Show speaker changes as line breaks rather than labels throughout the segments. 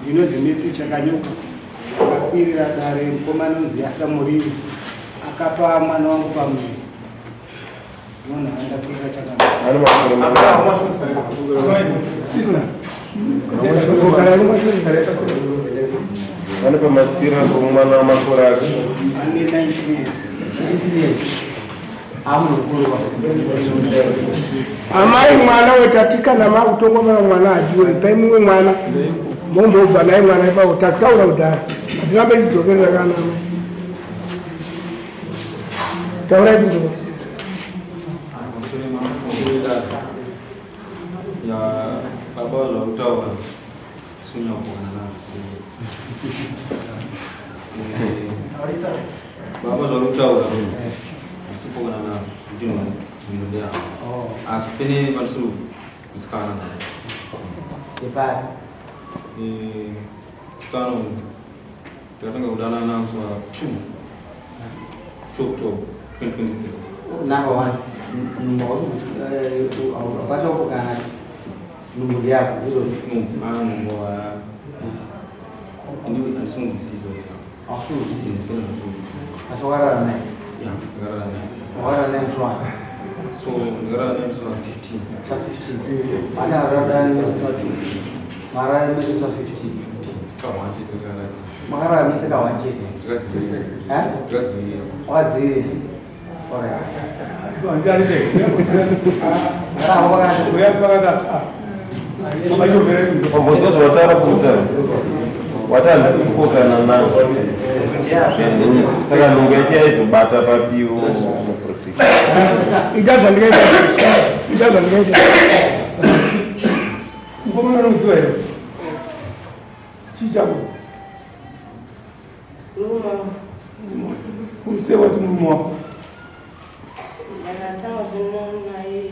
Ndinonzi Matthew Chakanyuka, akakwirira dare mukomana unzi Yasamuriri akapa mwana wangu pamuviri. Ndinoona andakwirira Chakanyuka.
Vane pamasira pomwana wamakore ake.
Ane 19 years.
19 years.
Amai mwana wetati kana makutongomera mwana adiwe ipai mumwe mwana mombobva naye mwana ipapo tataura kudhara hatirambe tidzokerera kana amai taurai tidzokerera.
Ya baba zvakutaura sunyakuona nazvo. Baba zvakutaura asipokana nazvo kuti ndinoda asi pene patisiri kusikana navo.
Epari.
Sikana takatanga kudanana musi wa 2 2 October 2023.
Number one, wachokukana nhumbu yako ndizvozvo.
No, nhumbu handisi kunzwisisa.
Hausi Asi wakarara naye?
Ya, ndakarara naye.
Wakarara naye musi wani?
So ndakarara naye musi wa 15.
Musi wa 15. Makarara naye musi wa 2. Makarara naye musi wa 15.
Kahwan chete takarara tese.
Makarara mese kahwan chete.
Takadzivirira.
Eh?
Takadzivirira.
Wakadzivirira. Alright.
Pambozwa zvawataura kuta wati handisi kupokana navo saka nhungo yacho yaizobata papiwo.
Ita zvandikaita, ita zvandikaita. Mukomana unoziva here? Chii chako? Urusewa kuti murume wako.
Ndakatanga kuonana naye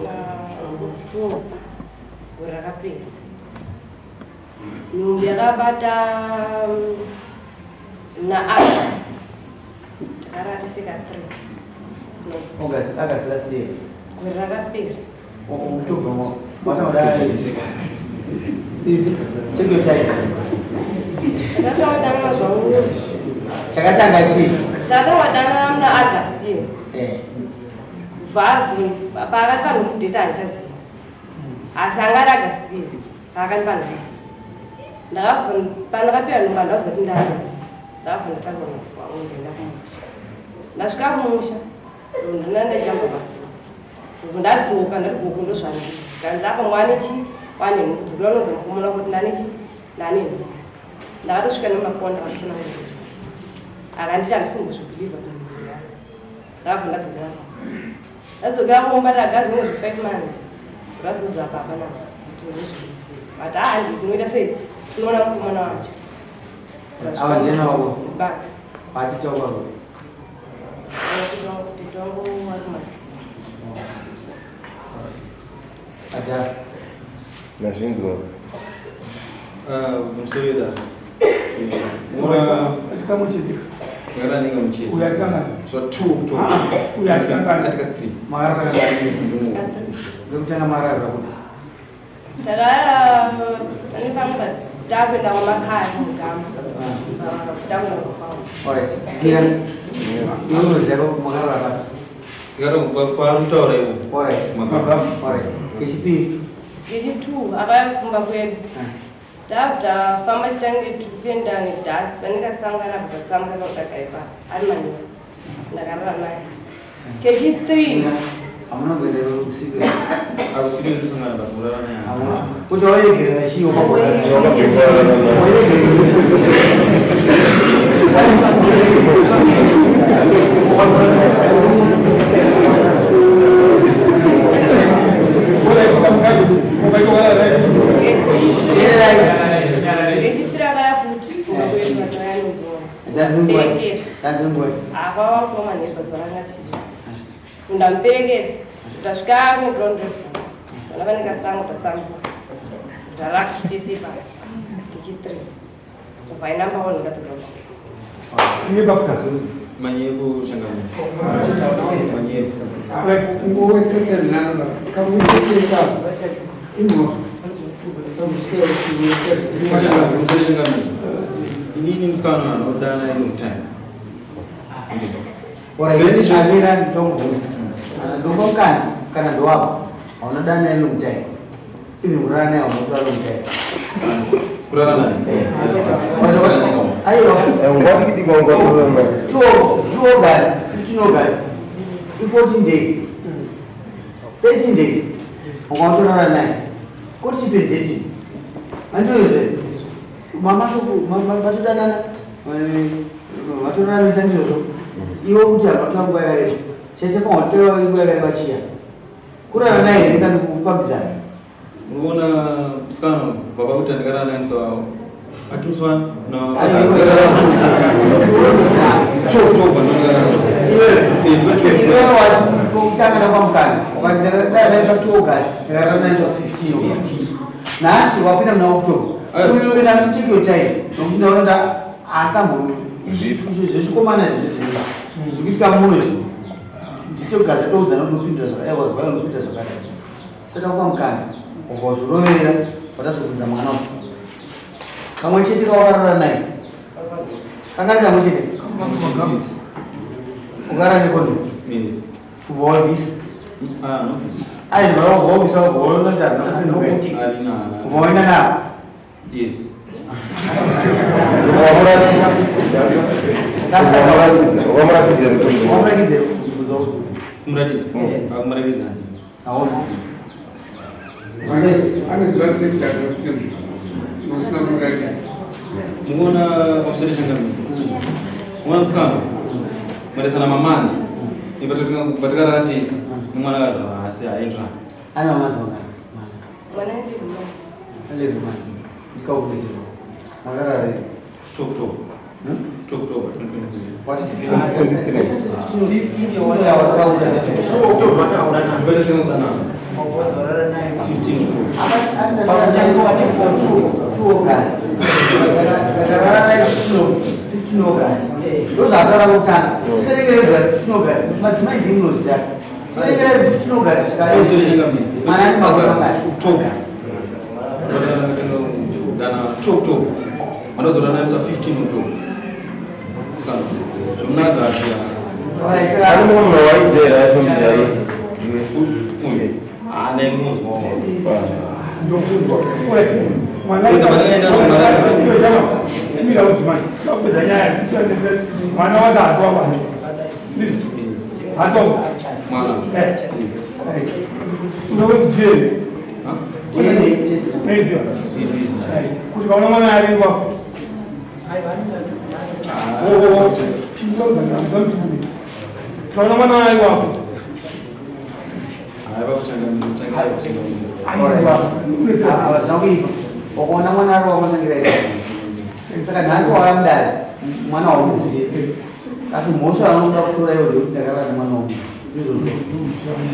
na gore rakapera. Nhumbu yakabata naAugust. Takarara tese ka 3.
August, August last year.
Gore rakapera.
October, watanga Sisi, take your time.
Ndakatanga kudanana zvangu.
Chakatanga chii?
Ndakatanga kudanana muna August year.
Eh.
Vazo paakati vanhu kudheta handichaziva. Asi anga ari August year paakandipa nhumbu. Ndakafona pandakapiwa nhumbu handaziva kuti ndani. Ndakafona ndatakura nhumbu wangu ndaenda kumusha. Ndasvika kumusha ndona ndajamba masuwa. Ndadzoka ndati gogo ndozvandiri. Kanzi apa mwane chi wane nhumbu kudzokera unodza mukomana kuti ndane chi ndane nhumbu. Ndakatosvika nemakonda vakatona kuti akanditi handisimbozvibhilivha kuti nhumbu yangu. Ndakabva ndadzokera kumba. Ndadzokera kumba ndagara zvimwe zve 5 months. Ndazodza baba navo kuti ndozvii. But handi kunoita sei kunoona mukomana wacho.
Ava ndiyani wako?
Baba.
Patitaura.
Tete wangu vari kumadzi.
Adara.
Mazvinzwa.
Pamusoro wedare. Mora
Atikamuchitika.
ndakarara nenga muchete.
Uyu atikangani.
So 2 October.
Uyu atikangani.
Atika 3.
Makarara kangani? Ngekutanga makarara kuti.
Takarara pane pamwe takuenda kwamakaya mugama. Takuenda kwakwangu.
Alright. Mira. Iwe unoziva kuti makarara papi?
Ndikati kwaanotaura ivo.
Alright.
Magamba.
Alright. Kechipiri.
Kechi 2 akauya kumba kwedu. Tafamba chitange tikuenda nedust pane kasangana apa katsamuka kakutagara ipapo ari manheru. Ndakarara naye. Kechi 3
Hamuna kuenda usiku.
Akusiku kusangana pakurara naye.
Hamuna. Kuti waregerera chii wakagara?
Wakabva warara naye.
Ndamuperekedza.
Dzadzinguva.
Apa vakutoma manheru pazuva ranga chii. Ndamuperekedza. Tasvika neground level. Vana vanenge kasango tatsambuka. Zvarakutese ipapo. Ichi 3. Kubva inamba 1 ndadzokera kumba.
Iye bafuta.
Manyepo changamire. Manyepo. Musoro changamire. Inini musikana anodana long time.
Amira nditongoza. Ndombo kana ndowako. Haunodana naye long time. Even kurara naye haunotora long time.
Kurara naye.
Aiwa.
Ungwadikidika ungwatorora.
2 August, 15 August, i 14 days. 13 days. Ukatorara naye. Kuti chipe date. Andiyozve. Mama matodanana. Matoraramisa ndizvozvo. Iwe kuti hapatoa nguva yakareba. Chaita fanwa kutora nguva yakareba chiya. Kurara naye here kana kufambidzana?
Unoona musikana baba kuti andikarara naye musi wa ati musi wa no October ndondikarara.
Iwewe wati kutanga nakwamukana ukati ndakaisa 2 August, ndakarara naye 15 August. Nhasi wapinda muna October. Uyu ina kuti take your time nokuti ndaona nda asambo zvechikomana izvi ndizvinoita zvikuitika muno izvi nditogara toudzana kuti unopindura zvakadai wazwai unopindura zvakadai. Saka kwamukana ubva wazorovera watazobvunza mwana uyu kamwe chete kawakarara naye kangari kamwe chete ukarara nekondomu
Yes.
ubva wabvisa.
Ah, no please.
Aiwa, ubva wabvisa, ubva waona kuti
Alina.
ubva waenda navo.
Yes.
Wamuratidza mutombo.
Wamuratidze kubvunza uku.
Kumuratidza. Ah, kumuratidza handi.
Aona.
Muona pamusoro changamire. Muona musikana. Mwendesana mamanzi. Batakarara tese. Nemwana akazvarwa asi haenderani.
Ane mamanzi mangani?
Mwana ndi mwana.
11 months. Ndikakuletera. Makarara here?
2 October. 2 October 2023.
What is
15 October.
Ndozvataura kutanga tiverekere 15 August, madzimai ndimunoziva, tiverekere 15 August mwana ane makore mangani?
October. Dana 2 October. Mandozorana musi wa 15 October. Musikana. Zvomunaka asi.
Ari munhu waizera yacho.
Uyu. Ah, ndaimunzwa.
Ndofundwa. Mwana
Kuita patakaenda nomwana.
Chimira udzimai. Tapedza nyaya. Mwana wake haasi wako. Haasi wako.
Mwana.
Eh.
Yes.
Unowedzere.
Huh?
Neiziva.
It is.
Kuti kaona mwana ari wako. Kaona mwana ari wako.
Haiva kuchangamira.
Aiwa.
Havazina kuipa wakaona mwana ari wakanangira izvo. Saka nhasi wauya mudare mwana wauzive, asi mhosva yaunoda kutora iwo ndeyekuti ndakarara nemwana wangu, ndizvozvo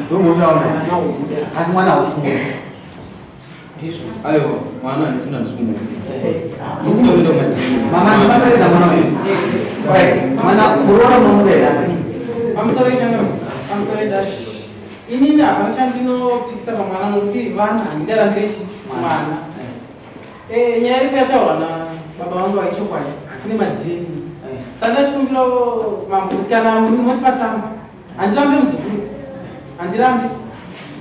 ndo mhosva yaunayo, asi mwana hausi kumuda.
Aiwa, mwana handisina, handisi kumuda. Nokuda kuenda kumadhini.
Mama ndimaperedza mwana uyu. Right. Mwana muroora munomuda here amai?
Pamusoro ichangamire, pamusoro idashi. Inini hapana chandinopikisa pamwana nokuti vana handingarambire chi mwana. Nyaya iri kuyataurwa nababa vangu vaichokwadi kune madhini. Saka ndachikumbira mambo kuti kana motipa tsamba, handirambi muzukuru, handirambi,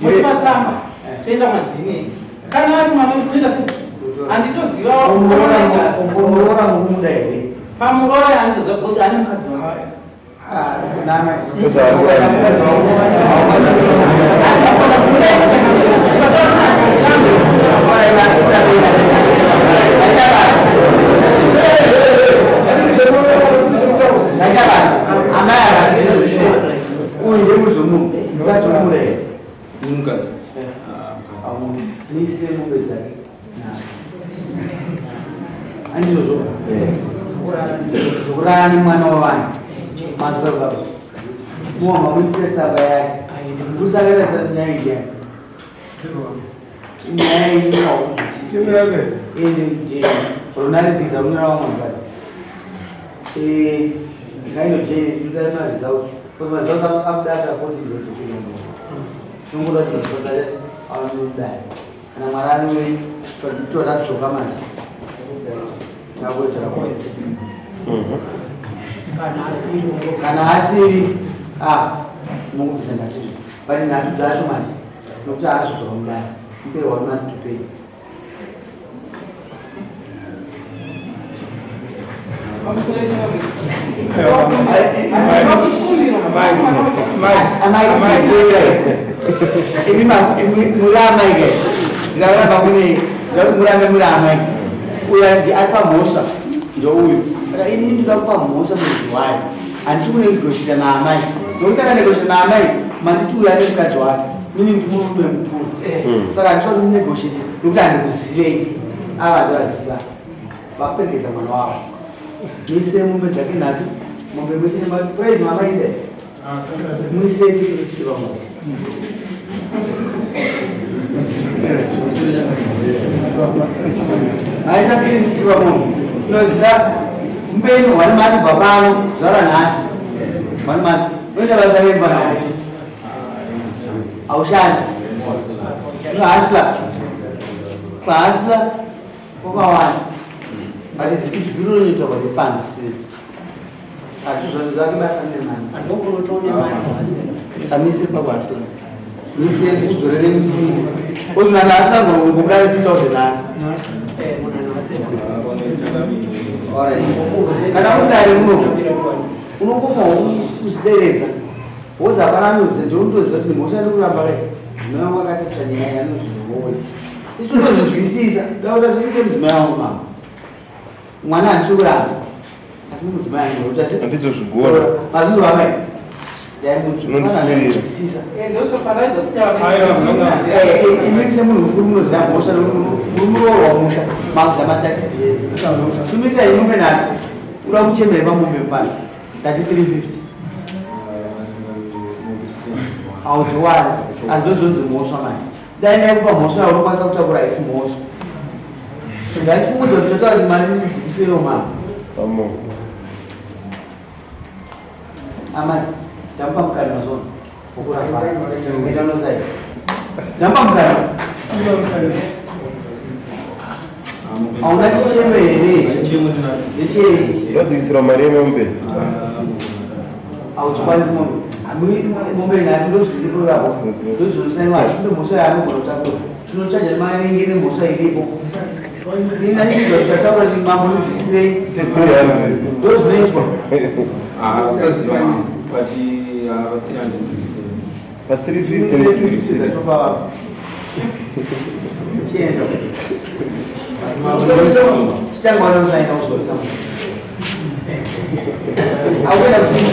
motipa tsamba toenda kumadhini. Kana ari mwana toenda sei? Handitoziva.
Muroora murikumuda here?
Pamuroora handizoziva because ane mukadzi wake.
Ah, namai. Ndaita basa. Amai havasizi. Uyu ndemudzi wemunhu. Mukadzi wemuda here?
Mukadzi. Ah, mukadzi.
Auna. Niise mombe dzake. Handizvozvo. Zvokurara nemwana wavanhu. Mazwa baba. Muwamba muitire tsamba yake. Kusakata nyaya iyi. Nyaya iyi hauzuti. Ende kujeri. Runaripisa runyora wamwe mukadzi. Eh, ngaino jeri tuda ma results. Because ma results abuda after 14 days of treatment. Tinongoda kuti results acho anodai. Kana Mwari anove toda tsoka manje. Takuwedzera kuwedzera.
Kana asiri
Kana asiri ah mukubvisa nhatu pane nhatu dzacho manje nokuti haazodzoka mudare mupe one month to pay. Amai tinoteera imi muri amai ke ndirakuramba mune ndakuti murambe muri amai uyu ari pamhosva ndouyu saka ini ndoda kupa mhosva muridzi wayo handisi kunegoshita naamai nokuti akanegoshita naamai manditi uyu ane mukadzi wake mini ndimurume mukuru saka handisi kuti munegoshite nokuti handikuzivei ava ndovaziva vakuperekeza mwana wavo muise mombe dzake nhatu mombe imwe chete praise mamaise muise pamombe maisa piri pamombe tinoziva mupeni one month kubva pano zuva ranhasi one month unoita basa remba nawo haushandi unohasla kwahasla kwakawanda but izwi rinonyataurwa nepano street saka zvake basa nemani samise pakuhasla mise udzorere 2 weeks ozi munhu anhasi angobuda ne 2000 nhasi. Alright. Kana udare muno unokoma kuzideredza wozi hapana anoziva ndounotoziva kuti mhosva iri kuramba kai mudzimai wangu akatisa nyaya yanozviona isi totozvinzwisisa dauta tiite mudzimai wangu mama mwana handisi kuramba asi mudzimai angu
Handizozvigona.
Mazvinzwa amai?
Zvinondivirira.
Ndaimuzwisisa. Imimi semunhu mukuru munoziva mhosva muri muroorwa musha makuziva matactics ese sumisai mombe nhatu uda kuchemera pamombe mufana ndati 350 haudziwani asi ndodzonzi mhosva manje dai ndaikupa mhosva yaunokwanisa kutakura isi mhosva ndaifungudza kuti totaura kuti mari nidzikiseyo mama.
Pamombe.
Amai ndamupa mukana mazona wokurapa enda unosaina ndamupa mukana hauna chichembe here ndechei?
Unadzikisirwa mari yemombe.
Haudzikwanisi mombe mombe nhatu ndozviripo ipapo ndodzinosaiwa hatinde mhosva yaanogona kutakura tinochaja maringe nemhosva iripo inaiizwa tikataura kuti mambo nidzikisirei ndozvinoitwa.
Usaziva but 300
Pa 350.
Chienda chitanga wanosaina kuzorisa aukuenda kutsika.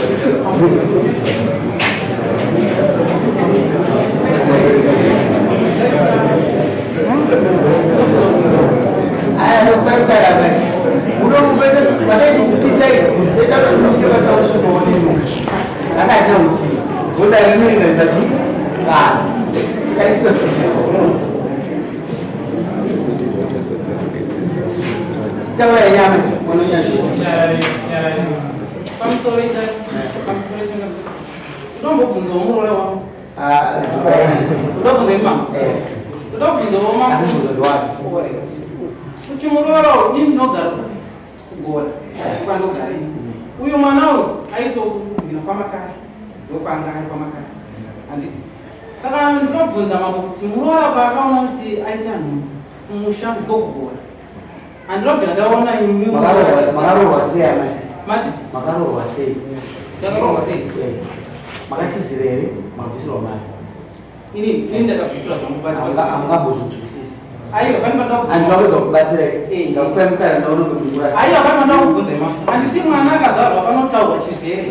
Aya ndokupaipara unomupese vataikupisai kutenda kuti musvike vatausukaonemo asi achina utsinye voda rinoenzanisa chi vanhu saka taura yenyama unonyanyisa.
Pamusoro pamusoro unombobvunzawo muroora wangu udobvunza imama udobvunzawo mama.
Asi bvunzo ndowani.
Alright. Kuti muroora uyu ini ndinogara kupi kugora kwandogara ini uyu mwana uyu aitokubvira kwamakare ndokwanga ari kwamakare handiti saka ndinobvunza mambo kuti muroora paakaona kuti aita nhumbu kumusha ndiko kugora handinobvira ndaona imi.
Makaroorwa sei amai?
Mati?
Makaroorwa sei?
Ndakaroorwa sei?
Eh. Makatizira here mabvisirwa mari?
Ini ndakabvisirwa zvangu but
Hamungambozvinzwisisi.
Aiwa pane pandakubvunza.
Handingakuedza kubatsira ndakupai mukana ndaona kuti
Aiwa pane pandakubvunza ima handiti mwana akazvarwa panotaurwa chizvere.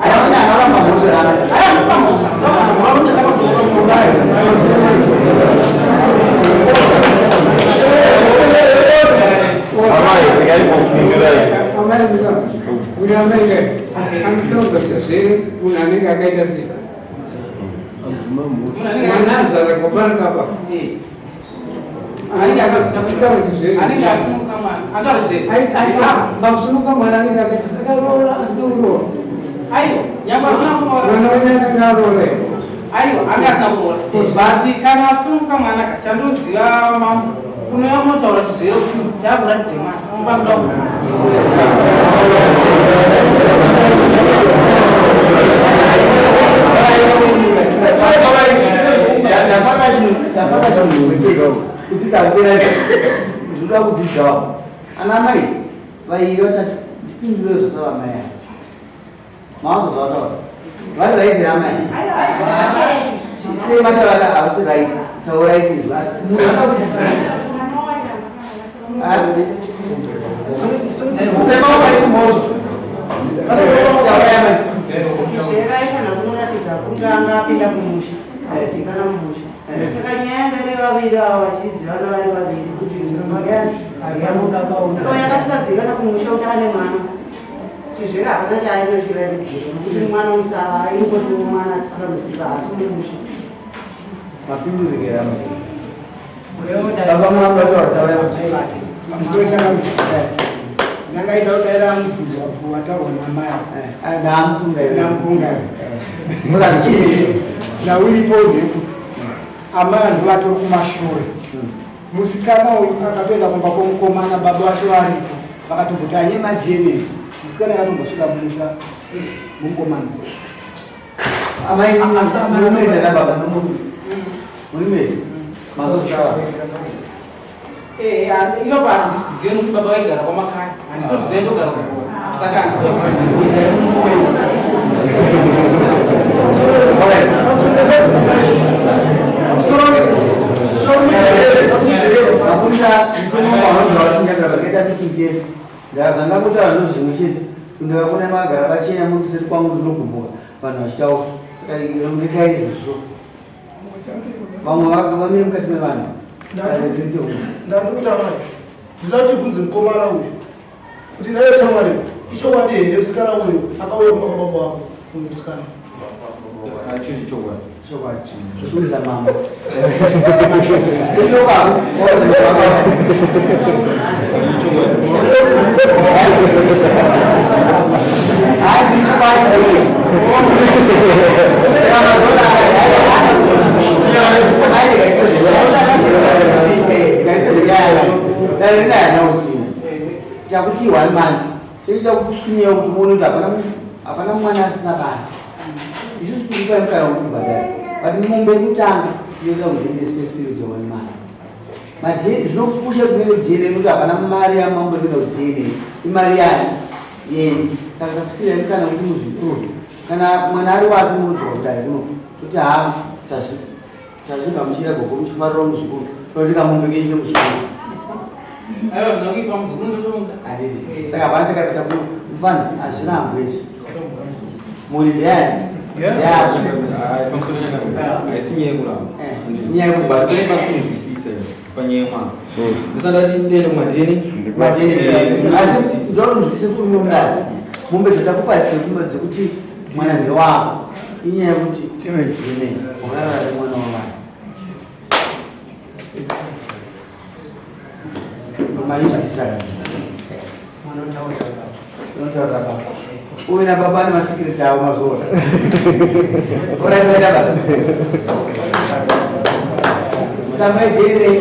Aiwa, akaramba mhosva yake.
Aiwa ndipamhosva ndakabvunza.
Amai. Regai
Amai kuti amai kai anotaura zvazvere munhu anenge akaita sei mwana azara kwapanaka apa
Anenge akazvitakura. Anenge asununguka mwana. Ataura zvere.
Pakusununguka mwana anenge akaita akaroora asina kuroora.
Aiwa, nyangwe asina kuroora.
Mwana wenyu anenge aroora here?
Aiwa, anga asina kuroora. But kana asununguka mwana ka, chandoziva mambo, unouya unotaura chizvere kuti takuratidza mwana. Unofanira kuda
Ndafaka chinhu chete kudzidza kupera ndinoda kudzidzawo ana mai vairi vatatu ndipindure zvataura mai ava mawanzo zvavataura vari right here amai sei mataura havasi right taurai chizwa munhu akakudzidzisa
Zvaifanira kunoratidza kunge anga apinda mumusha aizivikana mumusha saka nyaya yanga iri vaviri ava vachizivana vari vaviri kuti saka yanga asingazivikana kumusha kuti ane mwana chizvere hapana chaainochiratidzira nokuti mwana musava aingotiwo mwana tisingamuziva asi mumusha
mapindurikira baba mwana vataura
Pamusoro changamire. Ndangaita kudaira mubvunzo wataurwa namai ava.
Namupunga.
Namupunga. Nawiripo ndeyekuti amai vanhu vatori kumashure. Musikana uyu akatoenda kumba kwomukomana baba vacho varipo vakatomboti anye maDNA. Musikana akatombosvika mumusha mumukomana.
Amai murimeze nababa murimeze mazozvitaura.
Ipapo handizvizive nokuti baba vaigara kwamakaya handitozvizive ndogara kugora saka
Mapurisa mutemo wavanhu vachinyagira vakaita fitting test ndakazvanga kutaura ndozvimwe chete kundava kune magara pachena muri kuseri kwangu ndinogumbuka vanhu vachitaura saka rongekai izvozvo vamwe vamire mukati mevanhu
Ndandikuti amai, ndinoda kuti bvunze mukomana uyu kuti naye shamwari ichokwadi here musikana uyu akauya kumba kwababa wako uyu musikana.
Chiri chokwadi.
Zviudza mama. Takuti one month toita kuswinyira kuti muone kuti hapana mwana asina basa isusu tiri mukana kuti ubhadhare but mombe yekutanga inoita kuti space period ya one month madna zvinopusha kuti uende kuDNA nekuti hapana mari yamambo inoenda kuDNA imari yani yenyu saka takusiyira mukana kuti muzviprove kana mwana ari wake munodzoka kudare kuno toti ha tazvigamuchira gogo muchifarira muzukuru toti kamombe kenyu kemuzukuru
aiwa zvina kuipa muzukuru ndotomuda
handiti saka hapana chakapita mufana hazvirambwe izvi mhuri ndeyani ndeyako
Pamusoro chakanaka. Haisi nyaya yekuramba.
Nyaya yekuramba.
But pane pasi kunzwisisa panyaya yemwana. Ndisandati ndiende kumaDNA.
maDNA asi ndonzwise kuti unomudaro mombe dzatakupa sekumba dzekuti mwana ndewako inyaya yekuti DNA wakarara nemwana wavanhu maizvisa unotaurira baba uyu nababa ane masikiriti avo mazvoona oraita basa tsamba yeDNA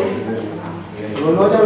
unota